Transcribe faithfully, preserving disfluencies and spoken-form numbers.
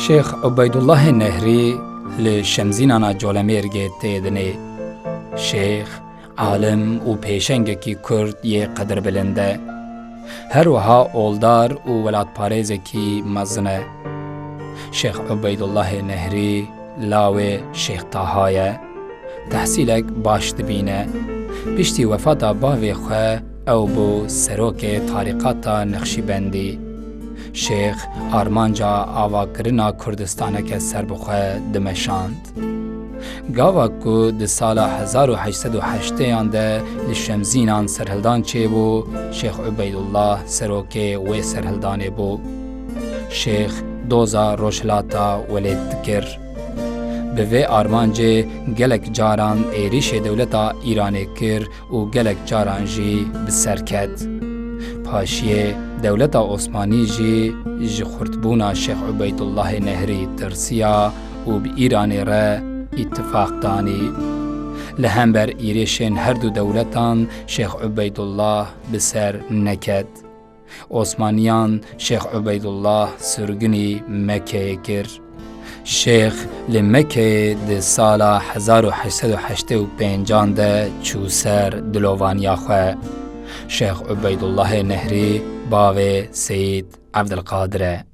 Şêx Ubeydullahê Nehrî li Şemzînana Colemêrgê tê dinê. Şêx, alim û pêşengekî Kurd yê qedirbilind e. Her wiha oldar û welatparêzekî mezin e. Şêx Ubeydullahê Nehrî lawê Şêx Taha ye. Tehsîlek baş dibîne. Piştî wefata bavê xwe ew bû serokê tarîqata Nexşîbendî. Şêx armanca avakirina Kurdistaneke serbixwe dimeşand. Gava ku di sala hezar û heşt sed û heştêyan de li Şemzînan serhildan çêbû, Şêx Ubeydullah serokê wê serhildanê bû. Şêx doza Rojhilata welêt dikir. Bi vê armancê gelek caran êrîşê dewleta Îranê kir û gelek caran jî bi ser ket. Paşiyê dewleta Osmanî jî ji xurtbûna Şêx Ubeydullahê Nehrî tirsiya û bi Îranê re îtifaq danî. Li hember êrîşên her du dewletan Şêx Ubeydullah bi ser neket. Osmaniyan Şêx Ubeydullah sirgûnî Mekeyê kir. Şêx li Mekeyê di sala hezar û heşt sed û heştê û pêncan de çû ser dilovaniya xwe. Şêx Ubeydullahê Nehrî bavê Seyîd Evdilqadir e.